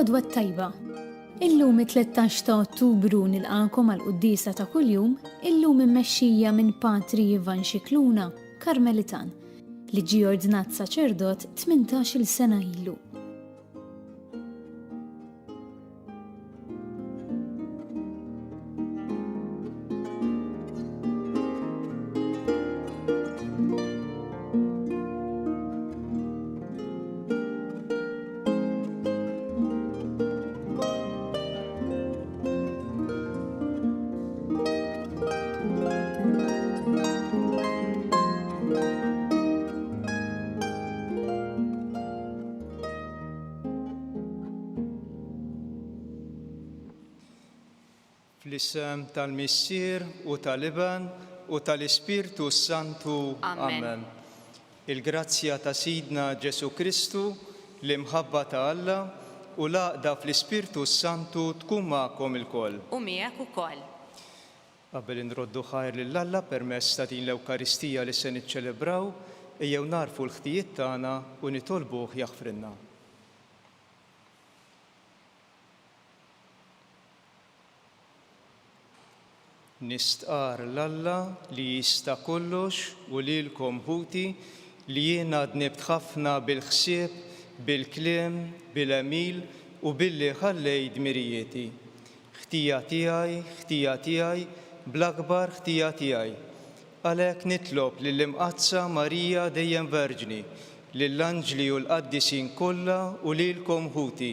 L-għodwa t-tajba. Illum it-13 ta' Ottubru nilqakom għal quddiesa ta' kuljum, illum immexxija minn Patri Ivan Scicluna, Karmelitan, li ġie ordnat saċerdot 18-il sena ilu. Fl-isem tal-Missier u tal-Iben u tal-Ispirtu s-Santu. Amen. Il-grazzja ta' Sidna Ġesù Kristu, l-imħabba ta' Alla, u l-għaqda fl-Ispirtu s-Santu tkun magħkom ilkoll. U miegħek ukoll. Qabel inroddu ħajr lil Alla permezz ta' din l-Ewkaristija li se niċċelebraw, ejjew nagħrfu l-ħtijiet tagħna u nitolbuh jaħfrilna. Nistqarr 'l Alla li jista' kollox u lilkom ħuti li jiena dnibt ħafna bil-ħsieb, bil-kliem, bil-għemil u billi ħallejt dmirijieti. Ħtija tiegħi, ħtija tiegħi, bl-akbar ħtija tiegħi. Għalhekk nitlob lill-Imqaddsa Marija dejjem Verġni, lill-anġli u l-qaddisin kollha u lilkom ħuti,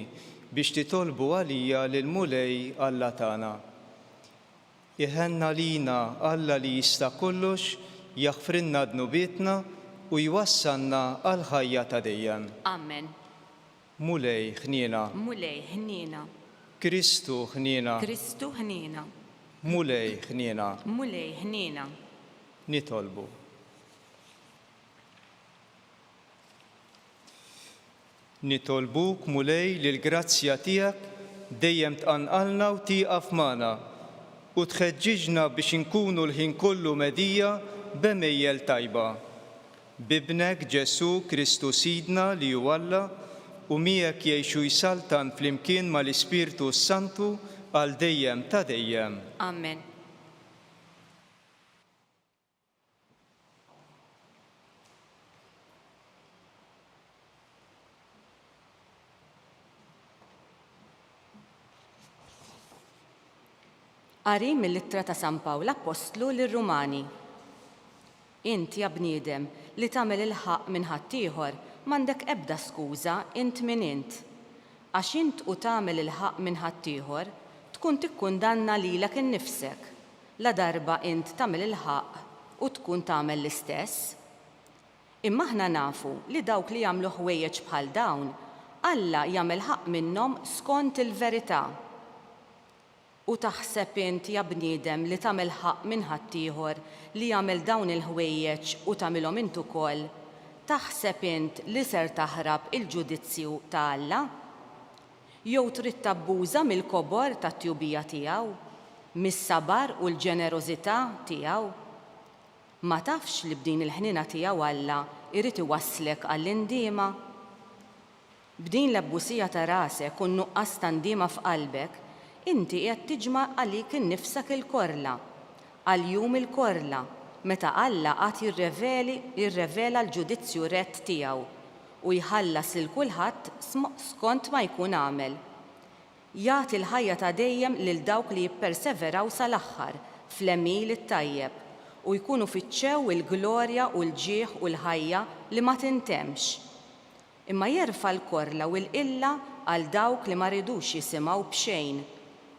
biex titolbu għalija lill-Mulej Alla tagħna. Iħenn għalina Alla li jista' kollox, jaħfrilna dnubietna u jwassalna għall-ħajja ta' dejjem. Amen. Mulej, ħniena. Mulej, ħniena. Kristu, ħniena. Kristu, ħniena. Mulej, ħniena. Mulej, ħniena. Nitolbu. Nitolbuk, Mulej, li l-grazzja tiegħek dejjem tqanqalna u tieqaf magħna, u tħeġġiġna biex inkunu l-ħin kollu medhija b'għemejjel tajba. B'Ibnek Ġesù Kristu Sidna li hu Alla, u miegħek jgħix u jsaltan flimkien mal-Ispirtu s-Santu għal dejjem ta' dejjem. Amen. Qari mill-Ittra ta' San Pawl Appostlu lir-Rumani. Int, ja bniedem, li tagħmel il-ħaqq minn ħaddieħor, m'għandek ebda skuża, int min int. Għax int u tagħmel il-ħaqq minn ħaddieħor, tkun tikkundanna lilek innifsek, ladarba int tagħmel il-ħaqq u tkun tagħmel l-istess. Imma aħna nafu li dawk li jagħmlu ħwejjeġ bħal dawn, Alla jagħmel ħaqq minnhom skont il-verità. U taħseb int, ja bniedem, li tagħmel ħaqq minn ħaddieħor li jagħmel dawn il-ħwejjeġ u tagħmilhom int ukoll, taħseb int li ser taħrab il-ġudizzju ta' Alla? Jew trid tabbuża mill-kobor tat-tjubija tiegħu, mis-sabar u l-ġenerożità tiegħu? Ma tafx li b'din il-ħniena tiegħu Alla jrid iwasslek għall-indiema? B'din l-ebusija ta' rasek u n-nuqqas ta' ndiema f'qalbek, inti qiegħed tiġma' għalik innifsek il-korla, għal jum il-korla, meta Alla għad jirreveli jirrevela l-ġudizzju rett tiegħu u jħallas lil kulħadd skont ma jkun għamel. Jagħti l-ħajja ta' dejjem lil dawk li jipperseveraw sal-aħħar fl-għemil it-tajjeb u jkunu fittxew il-glorja u l-ġieħ u l-ħajja li ma tintemmx. Imma jerfa' l-korla u l-qilla għal dawk li ma ridux jisimgħu b'xejn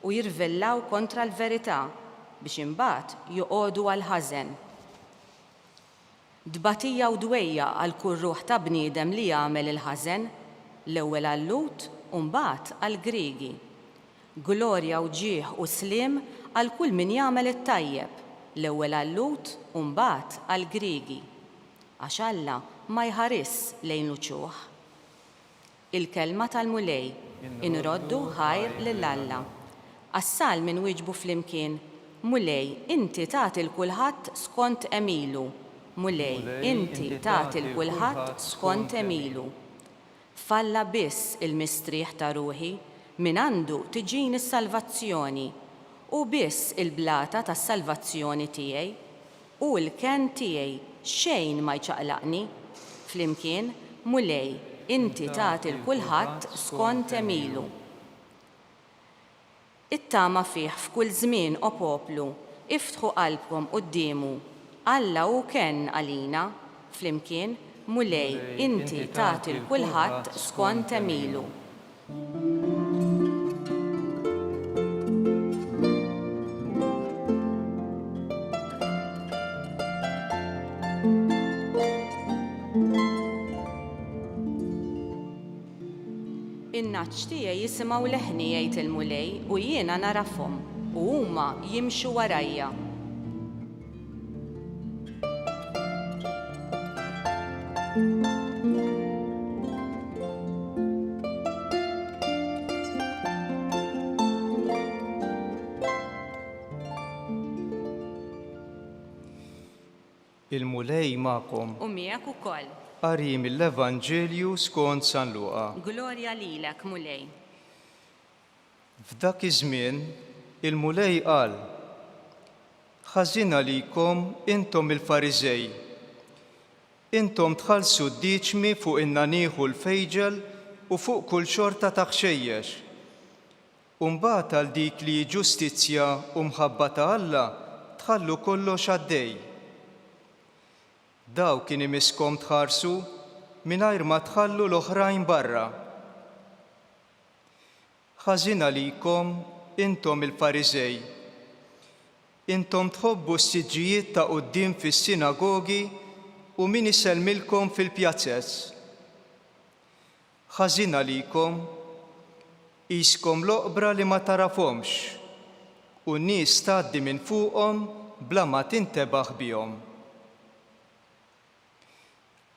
u jirvellaw kontra l-verità biex imbagħad joqogħdu għall-ħażen. Tbatija u dwejjaq għal kull ruħ ta' bniedem li jagħmel il-ħażen, l-ewwel għal-Lhud u mbagħad għall-Griegi. Glorja u ġieħ u sliem għal kull min jagħmel it-tajjeb, l-ewwel għal-Lhud u mbagħad għall-Griegi. Għax Alla ma jħarisx lejn l-uċuħ. Il-Kelma tal-Mulej, Inroddu ħajr lil Alla. Għas-Salmi nwieġbu flimkien, Mulej, inti tagħti 'l kulħadd skont għemilu, Mulej, inti tagħti 'l kulħadd skont għemilu. F'Alla biss il-mistrieħ ta' ruħi. Mingħandu tiġini s-salvazzjoni. Hu biss il-blata tas-salvazzjoni tiegħi. Hu l-kenn tiegħi, xejn ma jċaqlaqni. Flimkien, Mulej, inti tagħti 'l kulħadd skont għemilu. Ittama fih f'kull żmien, o poplu, iftħu qalbkom quddiemu. Alla hu kenn għalina. Flimkien, Mulej, inti tagħti 'l kulħadd skont għemilu. In-nagħaġ tiegħi jisimgħu leħni, jgħid il-Mulej, u jiena nagħrafhom, u huma jimxu warajja. Il-Mulej magħkom. U miegħek ukoll. Qari mill-Evanġelju skont San Luqa. Glorja lilek, Mulej. F'dak iż-żmien il-Mulej qal, Ħażin għalikom intom il-Fariżej! Intom tħallsu d-dieċmi fuq in-nagħniegħ u l-fejġel u fuq kull xorta ta' ħxejjex. U mbagħad għal dik li hi ġustizzja u mħabba ta' Alla tħallu kollox għaddej. Dawk kien imisskom tħarsu mingħajr ma tħallu l-oħrajn barra. Ħażin għalikom, intom il-Fariżej! Intom tħobbu s-siġġijiet ta' quddiem fis-sinagogi u min isellmilkom fil-pjazez. Ħażin għalikom! Qiskom l-oqbra li ma tagħrafhomx, u n-nies tgħaddi minn fuqhom bla ma tintebaħ bihom.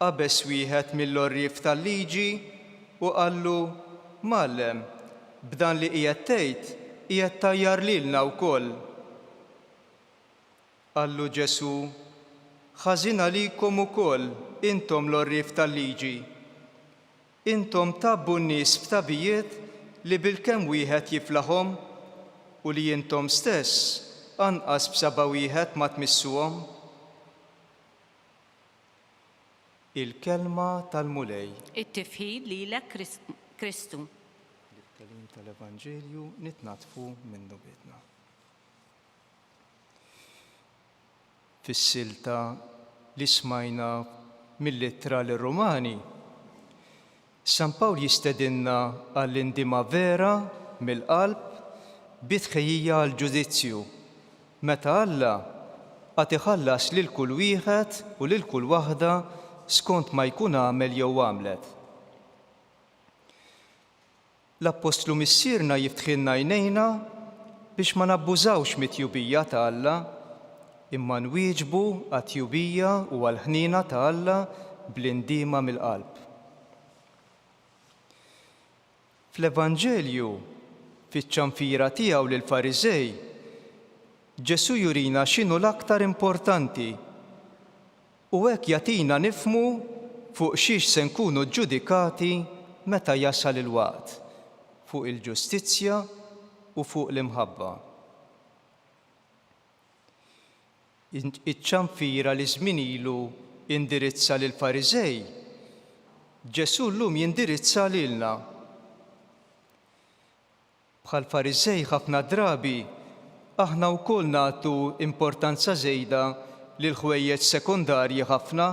Qabeż wieħed mill-għorrief tal-Liġi u qallu, Mgħallem, b'dan li qiegħed tgħid, qiegħed tgħajjar lilna wkoll. Qallu Ġesù, Ħażin għalikom ukoll, intom l-għorrief tal-Liġi! Intom tgħabbu n-nies b'tagħbijiet li bilkemm wieħed jiflaħhom, u li intom stess anqas b'saba' wieħed ma tmissuhom. Il-Kelma tal-Mulej. It-tifħir lilek Kristu. Bil-tagħlim tal-Evanġelju nitnaddfu minn dnubietna. Fis-silta li smajna mill-Ittra lir-Rumani, San Pawl jistedinna għall-indiema vera mill-qalb bi tħejjija għall-ġudizzju, meta Alla għad iħallas lil kull wieħed u lil kull waħda skont ma jkun għamel jew għamlet. L-Appostlu Missierna jiftħilna għajnejna biex ma nabbużawx mit-tjubija ta' Alla, imma nwieġbu għat-tjubija u għall-ħniena ta' Alla bl-indiema mill-qalb. Fl-Evanġelju, fiċ-ċanfira tiegħu lill-Fariżej, Ġesù jurina x'inhu l-aktar importanti u hekk jagħtina nifhmu fuq xiex se nkunu ġġudikati meta jasal il-waqt, fuq il-ġustizzja u fuq l-imħabba. Iċ-ċanfira li żmien ilu indirizza lill-Fariżej, Ġesù llum jindirizza lilna. Bħall-Fariżej ħafna drabi aħna wkoll nagħtu importanza żejda lil ħwejjeġ sekondarji ħafna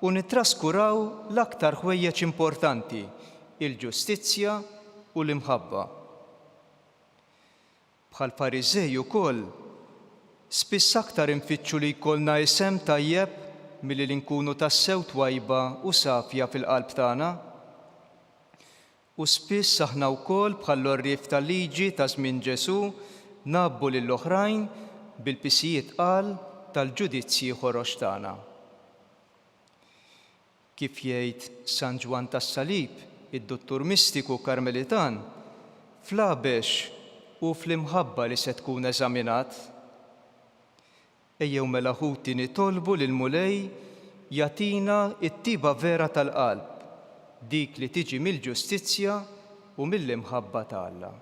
u nittraskuraw l-aktar ħwejjeġ importanti, il-ġustizzja u l-imħabba. Bħall-Fariżej ukoll, spiss aktar infittxu li jkollna isem tajjeb milli li nkunu tassew twajba u safja fil-qalb tagħna. U spiss aħna wkoll, bħall-għorrief tal-Liġi ta' żmien Ġesù, ngħabbu lill-oħrajn bil-pisijiet tqal tal-ġudizzji ħorox tagħna. Kif jgħid San Ġwann tas-Salib, id-duttur mistiku Karmelitan, fl-għabex hu fl-imħabba li se tkun eżaminat. Ejjew mela ħuti nitolbu lill-Mulej jagħtina t-tiba vera tal-qalb, dik li tiġi mill-ġustizzja u mill-imħabba ta' Alla.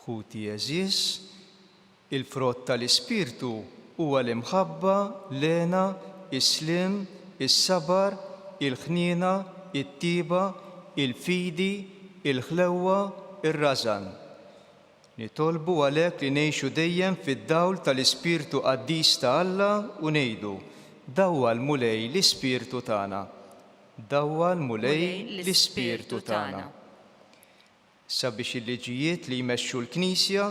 Ħuti għeżież, il-frott tal-Ispirtu huwa l-imħabba, l-hena, is-sliem, is-sabar, il-ħniena, it-tieba, il-fidi, il-ħlewwa, ir-rażan. Nitolbu għalhekk li ngħixu dejjem fid-dawl tal-Ispirtu qaddis ta' Alla u ngħidu, Dawwal, Mulej, l-ispirtu tagħna. Dawwal, Mulej, l-ispirtu tagħna. Sabiex il-liġijiet li jmexxu l-Knisja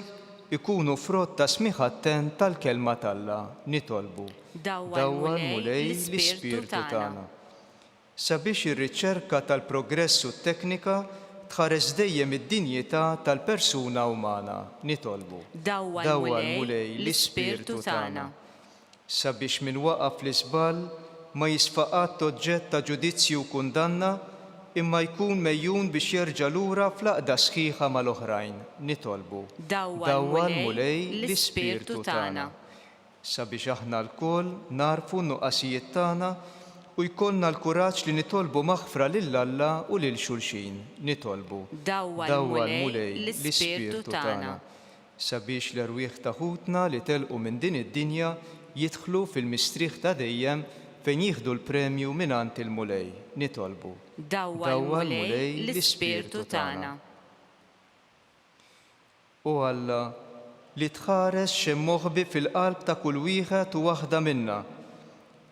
jkunu frott ta' smigħ attent tal-Kelma t'Alla, nitolbu, Dawwal, Mulej, l-ispirtu tagħna. Sabiex ir-riċerka tal-progress u t-teknika tħares dejjem id-dinjità tal-persuna umana, nitolbu. Dawwal, Mulej, l-ispirtu tagħna. Sabiex min waqa' fl-iżball ma jisfa' qatt oġġett ta' ġudizzju u kundanna, imma jkun megħjun biex jerġa' lura fl-għaqda sħiħa mal-oħrajn, nitolbu. Dawwal, Mulej, l-ispirtu tagħna. Sabiex aħna lkoll nagħrfu n-nuqqasijiet tagħna u jkollna l-kuraġġ li nitolbu maħfra lil Alla u lil xulxin, nitolbu. Dawwal, Mulej, l-ispirtu tagħna. Sabiex l-erwieħ ta' ħutna li telqu minn din id-dinja jidħlu fil-mistrieħ ta' dejjem fejn jieħdu l-premju mingħand il-Mulej, nitolbu. Dawwal, Mulej, l-ispirtu tagħna. O Alla, li tħares x'hemm moħbi fil-qalb ta' kull wieħed u waħda minna,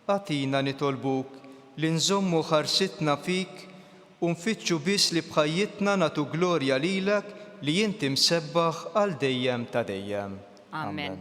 agħtina nitolbuk li nżommu ħarsitna fik u nfittxu biss li b'ħajjitna nagħtu glorja lilek li inti msebbaħ għal dejjem ta' dejjem. Amen.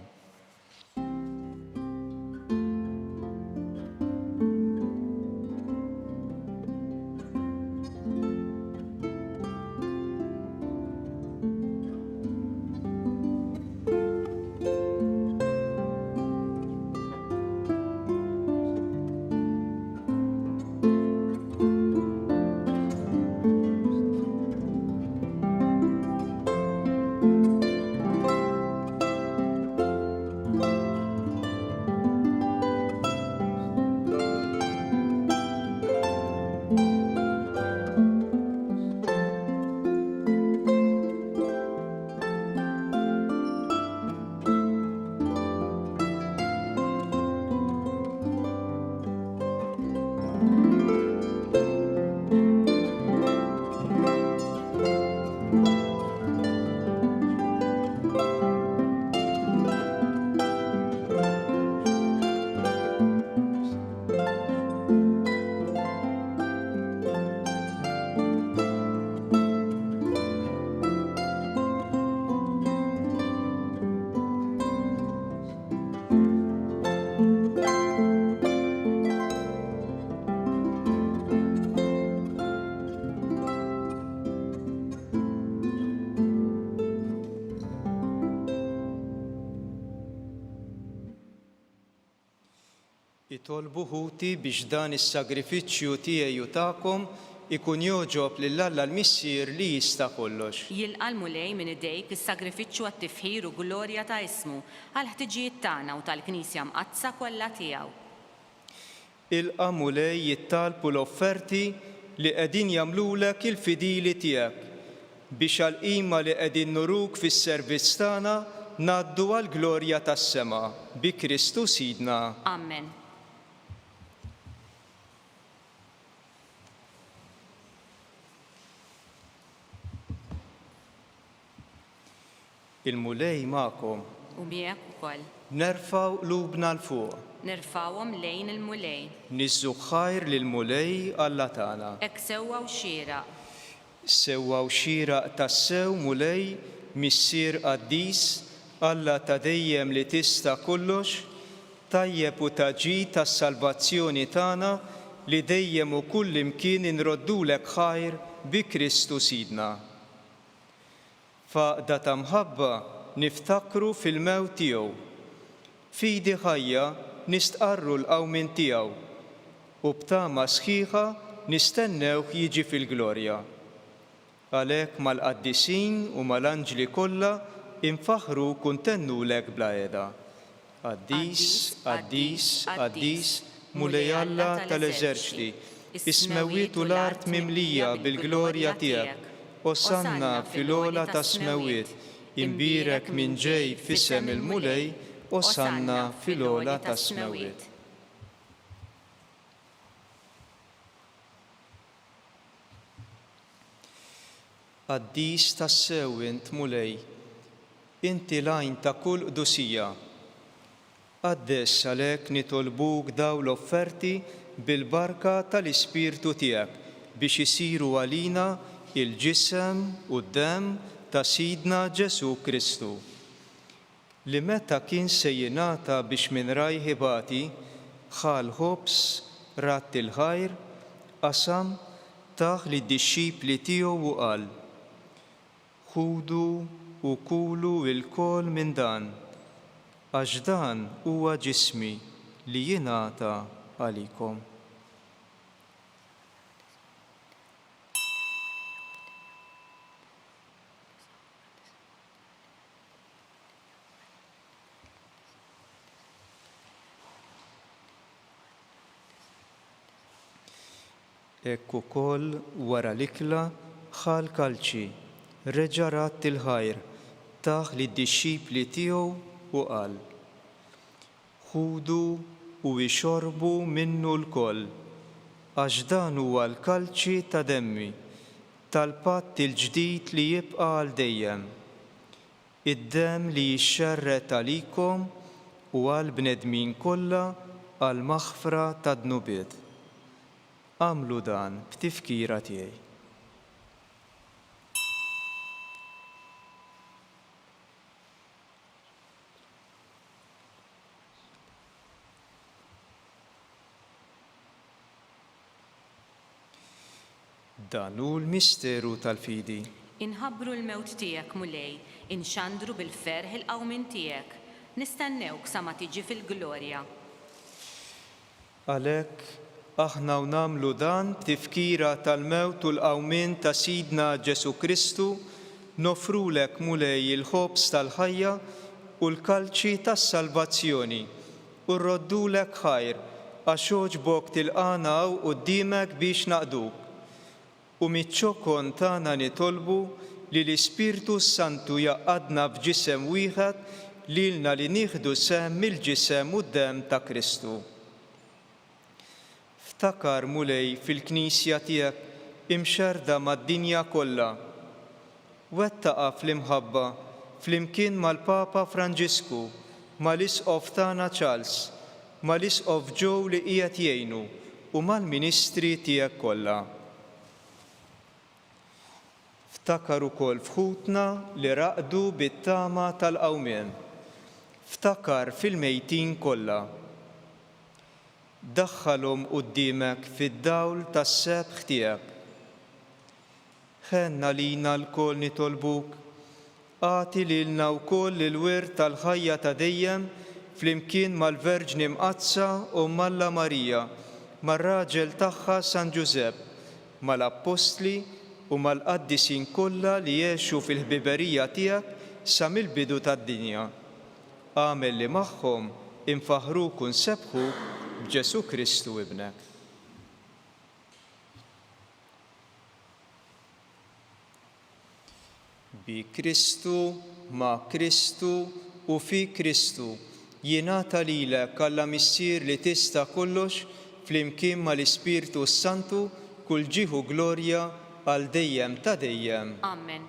Itolbu ħuti biex dan is-sagrifiċċju tiegħi u tagħkom ikun jogħġob lil Alla l-Missier li jista' kollox. Jilqa' l-Mulej minn idejk is-sagrifiċċju għat-tifħir u glorja ta' ismu, għall-ħtiġijiet tagħna u tal-Knisja Mqaddsa kollha tiegħu. Ilqa' Mulej it-talb u l-offerti li qegħdin jagħmlulek il-fidili tiegħek, biex għall-qima li qegħdin nuruk fis-servizz tagħna ngħaddu għall-glorja tas-sema, bi Kristu Sidna. Amen. Il-Mulej magħkom. U miegħek ukoll. Nerfgħu qlubna 'l fuq. Nerfgħuhom lejn il-Mulej. Niżżu ħajr lill-Mulej Alla tagħna. Hekk sewwa u xieraq. Sewwa u xieraq tassew, Mulej, Missier qaddis, Alla ta' dejjem li tista' kollox, tajjeb u ta' ġid għas-salvazzjoni tagħna li dejjem u kullimkien inroddulek ħajr bi Kristu Sidna. F'għaqda ta' mħabba niftakru fil-mewt tiegħu. B'fidi ħajja nistqarru l-qawmien tiegħu. u b'tama sħiħa nistennewh jiġi fil-glorja. Għalhekk mal-qaddisin u mal-anġli kollha infaħħruk u ntennulek bla heda, Qaddis, qaddis, qaddis, Mulej Alla tal-eżerċti, is-smewwiet u l-art mimlija bil-glorja tiegħek. Osanna fil-ogħla tas-smewwiet, imbierek min ġej f'isem il-Mulej, Osanna fil-ogħla tas-smewwiet. Qaddis tassew int, Mulej, inti l-għajn ta' kull qdusija. Qaddes għalhekk nitolbuk dawn l-offerti bil-barka tal-Ispirtu tiegħek biex isiru għalina l-ġisem u d-demm ta' Sidna Ġesù Kristu. Li meta kien se jingħata biex minn rajh ibati, ħa l-ħobż, radd il-ħajr, qasam, tah lid-dixxipli tiegħu u qal, Ħudu u kulu lkoll minn dan, għax dan huwa ġismi li jingħata għalikom. Hekk ukoll wara l-ikla ħa l-kalċi, reġa' radd il-ħajr, tah lid-dixxipli tiegħu u qal, Ħudu u ixorbu minnu lkoll, għax dan huwa l-kalċi ta' demmi, tal-patt il-ġdid li jibqa' għal dejjem. Id-demm li jixxerred għalikom u għall-bnedmin kollha għall-maħfra tad-dnubiet. Agħmlu dan b'tifkira tiegħi. Dan hu l-misteru tal-fidi. Inħabbru l-mewt tiegħek, Mulej, inxandru bil-ferħ il-qawmien tiegħek. Nistennewk sa ma tiġi fil-glorja. Għalhekk, aħna u nagħmlu dan b'tifkira tal-mewt u l-qawmien ta' Sidna Ġesù Kristu, noffrulek, Mulej, il-ħobż tal-ħajja u l-kalċi tas-salvazzjoni, u rroddulek ħajr għax għoġbok tilqagħna hawn quddiemek biex naqduk. U miċ-ċokon tagħna nitolbu li l-Ispirtu s-Santu jgħaqqadna f'ġisem wieħed lilna li nieħdu sehem mill-ġisem u d-demm ta' Kristu. Ftakar, Mulej, fil-Knisja tiegħek imxerrda mad-dinja kollha. Wettaqha fl-imħabba flimkien mal-Papa Franġisku, mal-Isqof tagħna Charles, mal-Isqof Joe li qiegħed jgħinu u mal-ministri tiegħek kollha. Ftakar ukoll f'ħutna li raqdu bit-tama tal-qawmien. Ftakar fil-mejtin kollha. Daħħalhom quddiemek fid-dawl tas-sebħ tiegħek. Ħenn għalina lkoll nitolbuk, agħti lilna wkoll il-wirt tal-ħajja ta' dejjem flimkien mal-Verġni Mqaddsa Omm Alla Marija, mar-raġel tagħha San Ġużepp, mal-Appostli u mal-qaddisin kollha li għexu fil-ħbiberija tiegħek sa mill-bidu tad-dinja. Agħmel li magħhom infaħħruk u nsebbħuk b'Ġesù Kristu Ibnek. Bi Kristu, ma' Kristu u fi Kristu, jingħata lilek, Alla Missier li tista' kollox, flimkien mal-Ispirtu s-Santu, kull ġieħ u glorja għal dejjem ta' dejjem. Amen.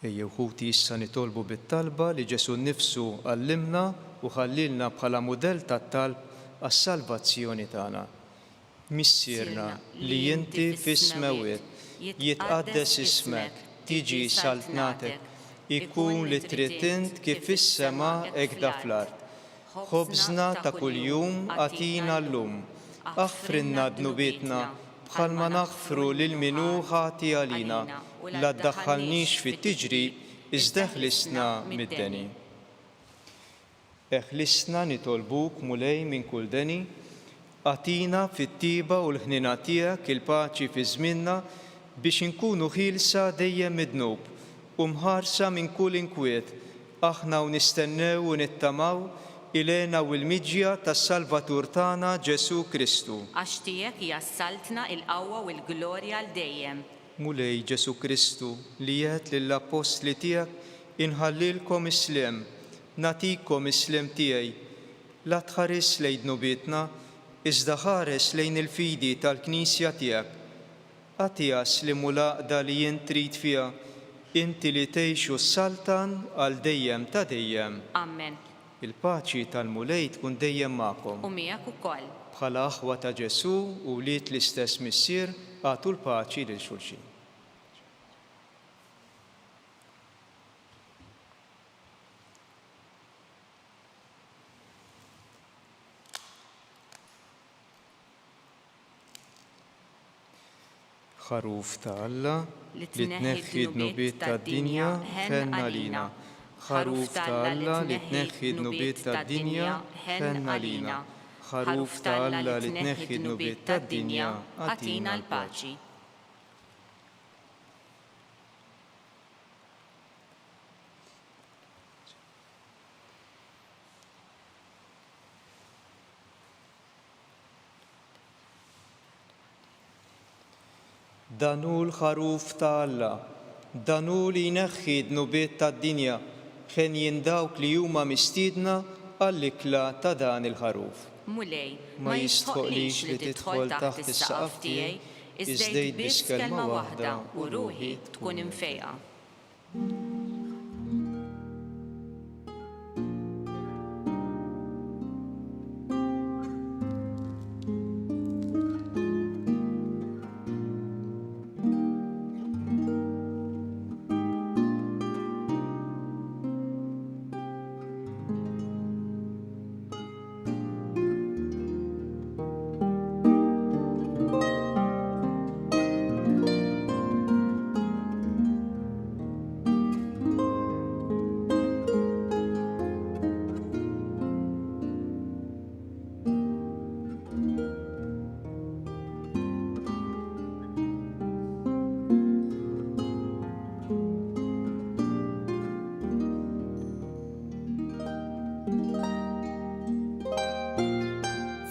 Ejjew ħuti issa nitolbu bit-talba li Ġesù nnifsu għallimna u ħallielna bħala mudell tat-talb għas-salvazzjoni tagħna. Missierna li inti fis-smewwiet, jitqaddes ismek, tiġi saltnatek, ikun li trid int kif fis-sema hekda fl-art. Ħobżna ta' kuljum agħtina llum. Aħfrilna dnubietna bħalma naħfru lil min hu ħati għalina. La ddaħħalnix fit-tiġrib, iżda eħlisna mid-deni. Eħlisna nitolbuk, Mulej, minn kull deni, agħtina fit-tjieba u l-ħniena tiegħek il-paċi fi żmienna biex inkunu ħielsa dejjem mid-dnub u mħarsa minn kull inkwiet, aħna u nistennew u nittamaw il-hena u l-miġja tas-Salvatur tagħna Ġesù Kristu. Għax tiegħek hija s-saltna, il-qawwa u l-glorja għal dejjem. Mulej Ġesù Kristu, li għedt lill-appostli tiegħek, Inħallilkom is-sliem, Nagħtikom is-sliem tiegħi. La tħarisx lejn dnubietna, iżda ħares lejn il-fidi tal-Knisja tiegħek. Agħtiha s-sliem u l-għaqda li int trid fiha, inti li tgħix u ssaltan għal dejjem ta' dejjem. Ammen. Il-paċi tal-Mulej tkun dejjem magħkom. U miegħek ukoll. Bħala aħwa ta' Ġesù u wlied l-istess Missier, agħtu l-paċi lil xulxin. Ħaruf ta' Alla, li tneħħi d-dnubiet tad-dinja, ħenn għalina. Ħaruf ta' Alla li tneħħi d-dnubiet tad-dinja, ħenn għalina. Ħaruf ta' Alla li tneħħi d-dnubiet tad-dinja, agħtina l-paċi. Dan hu l-Ħaruf ta' Alla, dan hu li jneħħi d-dnubiet tad-dinja, henjin dawk li huma mistiedna għall-ikla ta' dan il-Ħaruf. Mulej, ma jistħoqqlix li tidħol taħt is-saqaf tiegħi, iżda għid biss kelma waħda u ruħi tkun imfejqa.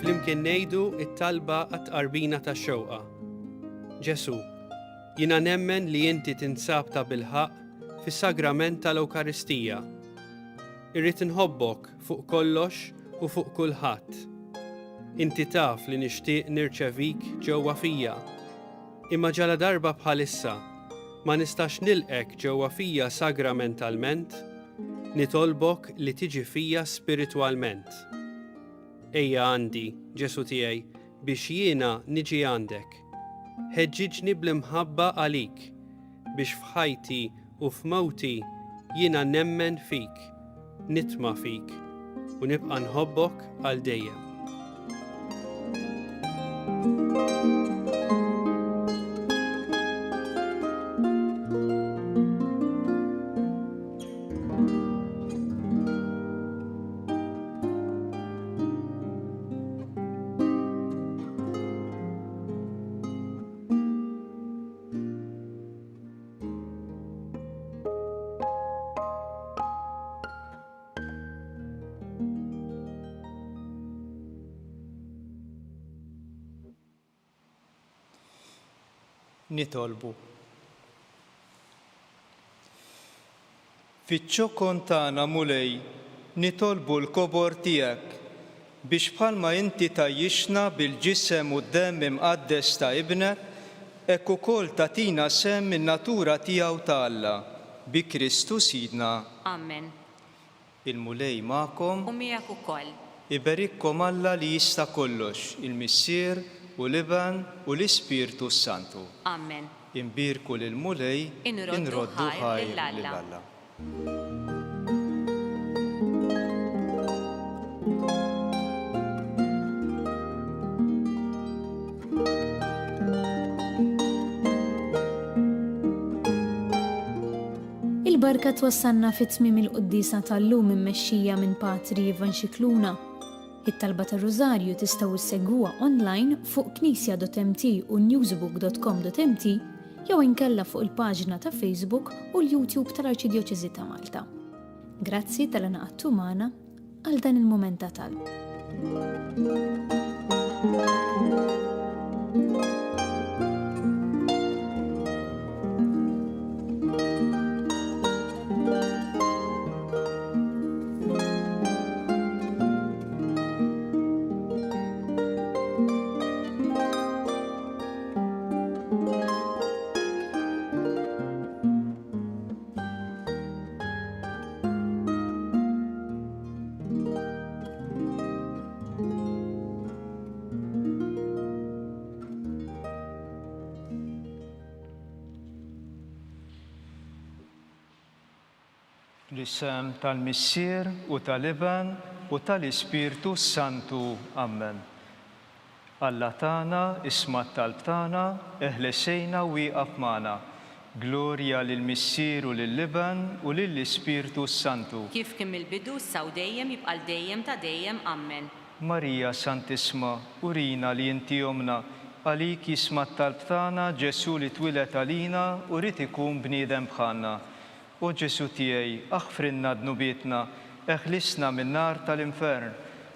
Flimkien ngħidu t-talba għat-tqarbina tax-xewqa. Ġesù, jiena nemmen li inti tinsab tabilħaqq fis-sagrament tal-Ewkaristija. Irrid inħobbok fuq kollox u fuq kulħadd. Inti taf li nixtieq nirċevik ġewwa fija. Imma ġaladarba bħalissa ma nistax nilqgħek ġewwa fija sagramentalment, nitolbok li tiġi fija spiritwalment. Ejja għandi, Ġesù tiegħi, biex jiena niġi għandek. Ħeġġiġni bl-imħabba għalik, biex f'ħajti u f'mewti jiena nemmen fik, nitma' fik, u nibqa' nħobbok għal dejjem. Nitolbu. Fiċ-ċokon tagħna, Mulej, nitolbu l-kobor tiegħek, biex bħalma inti tgħajjixna bil-Ġisem u d-Demm imqaddes ta' Ibnek, hekk ukoll tagħtina sehem min-natura tiegħu ta' Alla, bi Kristu Sidna. Amen. Il-Mulej magħkom. U miegħek ukoll. Iberikkom Alla li jista' kollox, il-Missier, u l-Iben, u l-Ispirtu s-Santu. Amen. Inbierku lill-Mulej, Inroddu ħajr lil Alla. il-barka twassalna fi tmiem il-quddiesa tal-lum immexxija minn Patri Ivan Scicluna. It-talba tar-Rużarju tistgħu ssegwuha online fuq knisja.mt u newsbook.com.mt jew inkella fuq il-paġna ta' Facebook u l-YouTube tal-Arċidjoċesi ta' Malta. Grazzi talli ngħaqadtu magħna għal dan il-mument ta' talb. Fl-isem tal-Missier u tal-Iben u tal-Ispirtu s-Santu. Ammen. Alla tagħna, isma' t-talb tagħna, eħles għinna u ieqaf magħna. Glorja lill-Missier u lill-Iben u lill-Ispirtu s-Santu. Kif kien mill-bidu, issa u dejjem, jibqa' għal dejjem ta' dejjem. Ammen. Marija Santissma, urina li inti Ommna, għalik jisma' t-talb tagħna Ġesù li twieled għalina u ried ikun bniedem bħalna. O Ġesù tiegħi, aħfrilna dnubietna, eħlisna min-nar tal-infern.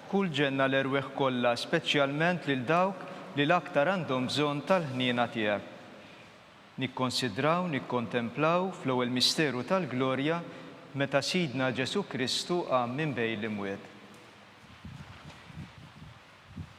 Ħu l-ġenna l-erwieħ kollha, speċjalment lil dawk li l-aktar għandhom bżonn tal-ħniena tiegħek. Nikkonsidraw, nikkontemplaw, fl-ewwel misteru tal-glorja, meta Sidna Ġesù Kristu qam minn bejn l-imwiet.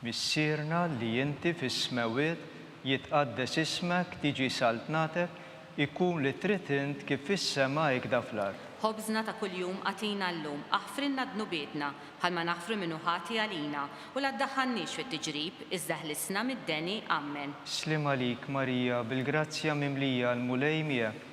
Missierna li inti fis-smewwiet, jitqaddes ismek, tiġi saltnatek, ikun li trid int kif fis-sema hekda fl-art. Ħobżna ta' kuljum agħtina llum, aħfrilna dnubietna, bħalma naħfru min hu ħati għalina, u la ddaħħalniex fit-tiġrib, iżda ħlisna mid-deni. Ammen. Sliem għalik Marija, bil-grazzja mimlija l-Mulej miegħek,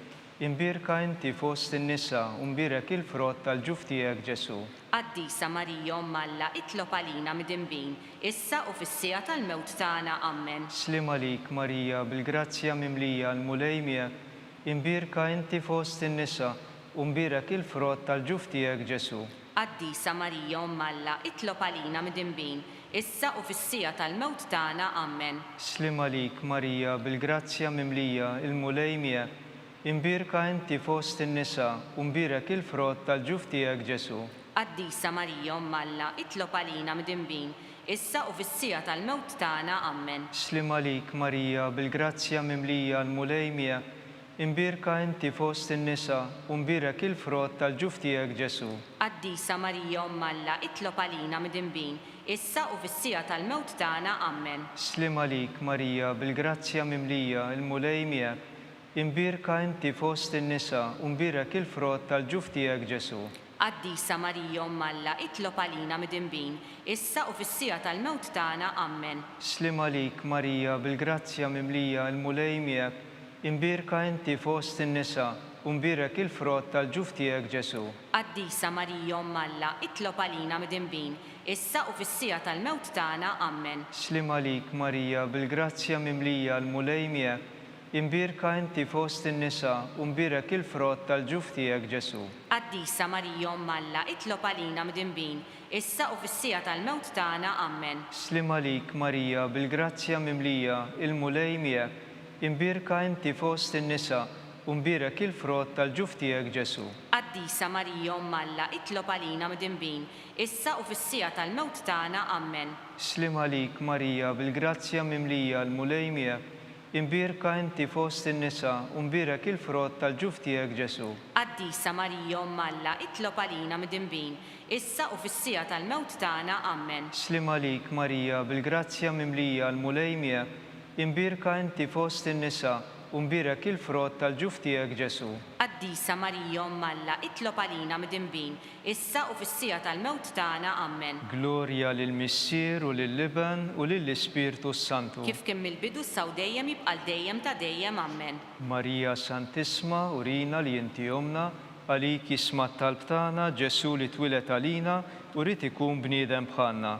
imbierka inti fost in-nisa u mbierek il-frott tal-ġuf tiegħek Ġesù. Qaddisa Marija Omm Alla itlob għalina midinbin, issa u fis-siegħa tal-mewt tagħna. Ammen. Sliem għalik Marija bil-grazzja mimlija l-Mulej miegħek, imbierka inti fost in-nisa u mbierek il-frott tal-ġuf tiegħek Ġesù. Qaddisa Marija Omm Alla itlob għalina midinbin, issa u fis-siegħa tal-mewt tagħna. Ammen. Sliem għalik Marija bil-grazzja mimlija l-Mulej miegħek, Imbierka inti fost in-nisa, u mbierek il-frott tal-ġuf tiegħek Ġesù. Qaddisa Marija Omm Alla, itlob għalina midinbin, issa u fis-siegħa tal-mewt tagħna. Ammen. Sliem għalik Marija, bil-grazzja mimlija l-Mulej miegħek, imbierka inti fost in-nisa, u mbierek il-frott tal-ġuf tiegħek Ġesù. Qaddisa Marija Omm Alla, itlob għalina midinbin, issa u fis-siegħa tal-mewt tagħna. Ammen. Sliem għalik Marija, bil-grazzja mimlija, il-Mulej miegħek, Imbierka inti fost in-nisa u mbierek il-frott tal-ġuf tiegħek Ġesù. Qaddisa Marija Omm Alla itlob għalina midinbin, issa u fis-siegħa tal-mewt tagħna. Ammen. Sliem għalik Marija bil-grazzja mimlija il-Mulej miegħek, imbierka inti fost in-nisa u mbierek il-frott tal-ġuf tiegħek Ġesù. Qaddisa Marija Omm Alla itlob għalina midinbin, issa u fis-siegħa tal-mewt tagħna. Ammen. Sliem għalik Marija bil-grazzja mimlija l-Mulej miegħek, Imbierka inti fost in-nisa u mbierek il-frott tal-ġuf tiegħek Ġesù. Qaddisa Marija Omm Alla itlob għalina midinbin, issa u fis-siegħa tal-mewt tagħna. Ammen. Sliem għalik Marija bil-grazzja mimlija, il-Mulej miegħek, imbierka inti fost in-nisa u mbierek il-frott tal-ġuf tiegħek Ġesù. Qaddisa Marija Omm Alla itlob għalina midinbin, issa u fis-siegħa tal-mewt tagħna. Ammen. Sliem għalik Marija bil-grazzja mimlija l-Mulej miegħek, Imbierka inti fost in-nisa u mbierek il-frott tal-ġuf tiegħek Ġesù. Qaddisa Marija Omm Alla itlob għalina midinbin, issa u fis-siegħa tal-mewt tagħna. Ammen. Sliem għalik Marija bil-grazzja mimlija l-Mulej miegħek, imbierka inti fost in-nisa u mbierek il-frott tal-ġuf tiegħek Ġesù. Qaddisa Marija Omm Alla itlob għalina midinbin, issa u fis-siegħa tal-mewt tagħna. Ammen. Glorja lill-Missier u lill-Iben u lill-Ispirtu s-Santu. Kif kien mill-bidu issa u dejjem jibqa' għal dejjem ta' dejjem. Ammen. Marija Santissma, urina li inti Ommna, għalik jisma' t-talb tagħna, Ġesù li twieled għalina u ried ikun bniedem bħalna.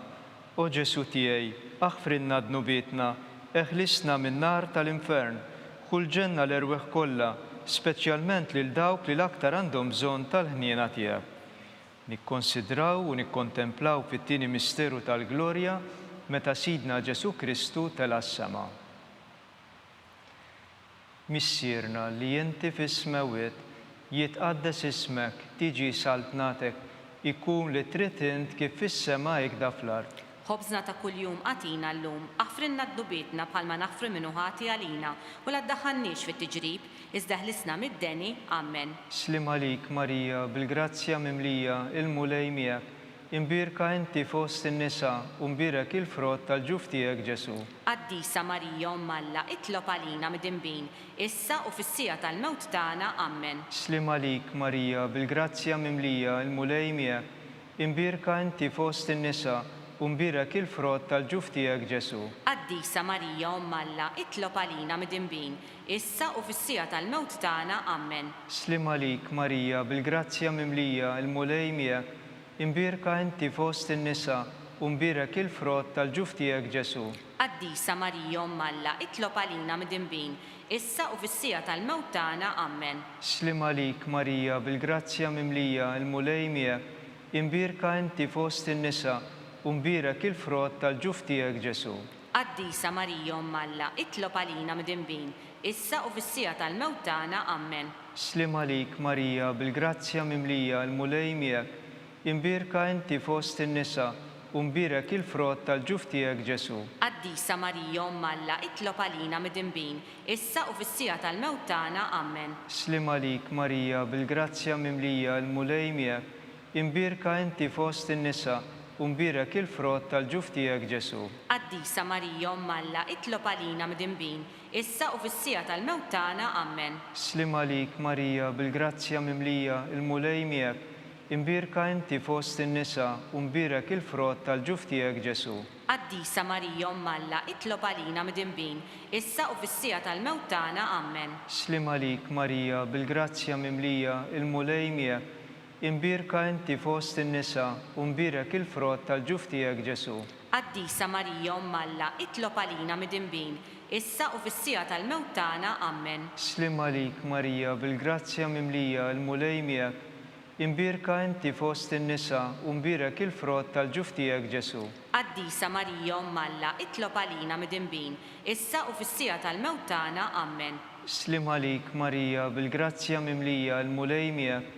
O Ġesù tiegħi, aħfrilna dnubietna, eħlisna min-nar tal-infern, ħu l-ġenna l-erwieħ kollha, speċjalment lil dawk li l-aktar għandhom bżonn tal-ħniena tiegħek. Nikkonsidraw u nikkontemplaw fit-tieni misteru tal-glorja meta Sidna Ġesù Kristu tela' s-sema. Missierna li inti fis-smewwiet, jitqaddes ismek, tiġi saltnatek, ikun li trid int kif fis-sema hekda fl-art. Ħobżna ta' kuljum agħtina llum, aħfrilna dnubietna bħalma naħfru min hu ħati għalina, u la ddaħħalniex fit-tiġrib, iżda eħlisna mid-deni. Ammen. Sliem għalik Marija, bil-grazzja mimlija, il-Mulej miegħek, imbierka inti fost in-nisa u mbierek il-frott tal-ġuf tiegħek Ġesù. Qaddisa Marija Omm Alla, itlob għalina midinbin, issa u fis-siegħa tal-mewt tagħna. Ammen. Sliem għalik Marija, bil-grazzja mimlija, il-Mulej miegħek, imbierka inti fost in-nisa u mbierek il-frott tal-ġuf tiegħek Ġesù. Qaddisa Marija Omm Alla, itlob għalina midinbin, issa u fis-siegħa tal-mewt tagħna. Ammen. Sliem għalik Marija, bil-grazzja mimlija, il-Mulej miegħek, Imbierka inti fost in-nisa, u mbierek il-frott tal-ġuf tiegħek Ġesù. Qaddisa Marija Omm Alla, itlob għalina midinbin, issa u fis-siegħa tal-mewt tagħna. Ammen. Sliem għalik Marija, bil-grazzja mimlija, il-Mulej miegħek, imbierka inti fost in-nisa, u mbierek il-frott tal-ġuf tiegħek Ġesù. Qaddisa Marija Omm Alla, itlob għalina midinbin, issa u fis-siegħa tal-mewt tagħna. Ammen. Sliem għalik Marija, bil-grazzja mimlija, il-Mulej miegħek, imbierka inti fost in-nisa, u mbierek il-frott tal-ġuf tiegħek Ġesù. Qaddisa Marija Omm Alla, itlob għalina midinbin, issa u fis-siegħa tal-mewt tagħna. Ammen. Sliem għalik Marija, bil-grazzja mimlija, il-Mulej miegħek, imbierka inti fost in-nisa, u mbierek il-frott tal-ġuf tiegħek Ġesù. Qaddisa Marija Omm Alla, itlob għalina midinbin, issa u fis-siegħa tal-mewt tagħna. Ammen. Sliem għalik Marija, bil-grazzja mimlija, il-Mulej miegħek, imbierka inti fost in-nisa u mbierek il-frott tal-ġuf tiegħek Ġesù. Qaddisa Marija Omm Alla, itlob għalina midinbin, issa u fis-siegħa tal-mewt tagħna. Ammen. Sliem għalik Marija, bil-grazzja mimlija, il-Mulej miegħek, imbierka inti fost in-nisa u mbierek il-frott tal-ġuf tiegħek Ġesù. Qaddisa Marija Omm Alla, itlob għalina midinbin, issa u fis-siegħa tal-mewt tagħna. Ammen. Sliem għalik Marija, bil-grazzja mimlija, il-Mulej miegħek, imbierka inti fost in-nisa u mbierek il-frott tal-ġuf tiegħek Ġesù. Qaddisa Marija Omm Alla, itlob għalina midinbin, issa u fis-siegħa tal-mewt tagħna. Ammen. Sliem għalik Marija, bil-grazzja mimlija, il-Mulej miegħek,